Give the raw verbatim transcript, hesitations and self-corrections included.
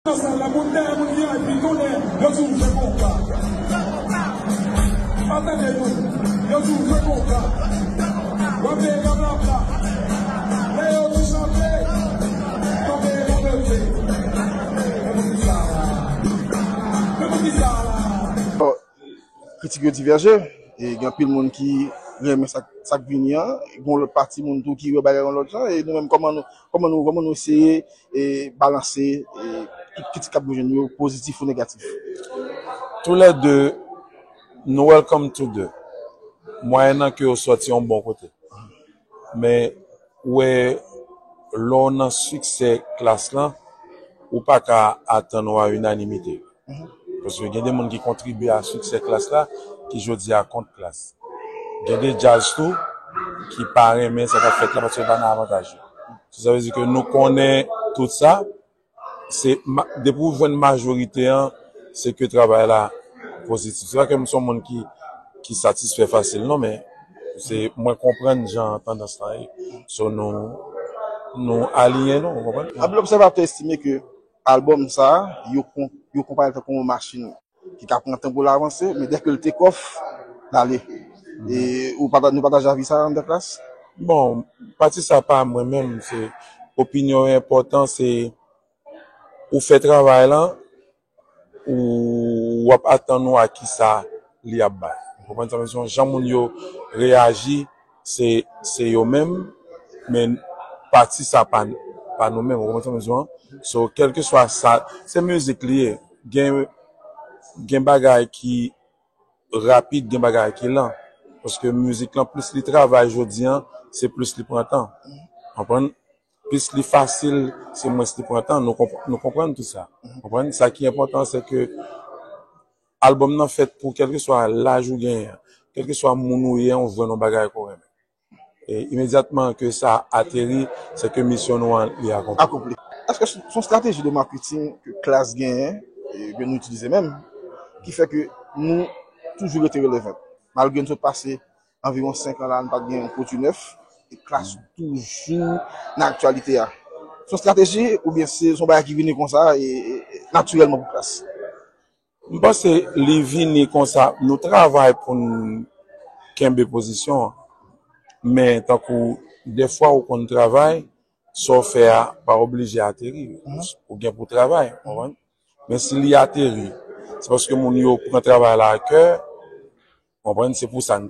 Nan sal la, moun dèyè, moun V I P, tonnè, yo di w jwe konpa. Pa tande nou, yo di w jwe konpa. W ap peye kablabla. Lè yo di chante, w ap peye kablabla. Men pou ki sa la? Men pou ki sa la? Kritik yo divèje. E gen anpil moun ki renmen sa, sa k vini an. Gen yon lòt pati moun tou ki wè bagay yon lòt jan. E nou menm, kòman nou, kòman nou, kòman nou eseye e balanse e tout kritik k ap vin jwenn yo, pozitif ou negatif? Tou lè de, nou welcome tou de. Mwayennan ke yo sòti yon bon kote. Men, ou wè, lè w nan siksè Klass lan, ou pa ka atann ou a inanimite. Paske gen de moun ki kontribye a siksè Klass la, ki jodi a kont Klass. Gen de djaz tou, ki pa renmen sa k ap fèt la, paske yo pa nan avantaj yo. So, sa vle di ke nou konnen tout sa, se, depi w jwenn majorite an, se ke travay la pozitif. Se pa ke m se yon moun ki, ki satisfè fasil, non, men se, mwen konprann jan tandans lan ye. So, nou, nou aliyen nou, ou konprann? Anpil obsèvatè estime ke albòm sa a, yo, yo konpare l tankou yon machin ki ka pran tan pou l avanse, men dèke l take off, l ale. E ou pata, nou pataje avi sa a anndan Klass? Bon, pati sa pa mwen menm, se opinyon enpòtan, se ou fè travay lan, ou w ap atann ou a kisa li ap bay. Ou konprann sa m di w? Jan moun yo reyaji, se, se yo menm, men pati sa pa, pa nou menm. Ou konprann sa m di w? So, kèlkeswa sa, se mizik li ye. Gen, gen bagay ki rapid, gen bagay ki lan. Paske mizik lan, plis li travay jodi an, se plis li pran tan. Konprann? Plis li fasil, se mwens li pran tan. Nou, konp, nou konprann tout sa. Konprann? Sa ki enpòtan, se ke albòm nan fèt pou kèlkeswa laj ou genyen, kèlkeswa moun ou ye, ou jwenn yon bagay ke w renmen. E imedyatman ke sa ateri, se ke misyon nou an li akonpli. Akonpli. Èske se yon strateji de maketing ke Klass genyen, e ke nou itilize menm, ki fè ke nou toujou rete relevant? Malgre nou sot pase anviwon senk an la, nou pa t gen yon pwodui nèf, e Klass toujou nan aktyalite a. Se yon strateji oubyen se yon bagay ki vini konsa e, e, e natirèlman pou Klass? M panse li vini konsa. Nou travay pou n kenbe pozisyon an. Men tankou dèfwa ou konn travay, sa w fè a pa oblije ateri. Ou gen pou travay, w konprann? Men si li ateri, se paske moun yo pran travay la a kè, w konprann? Se pou sa n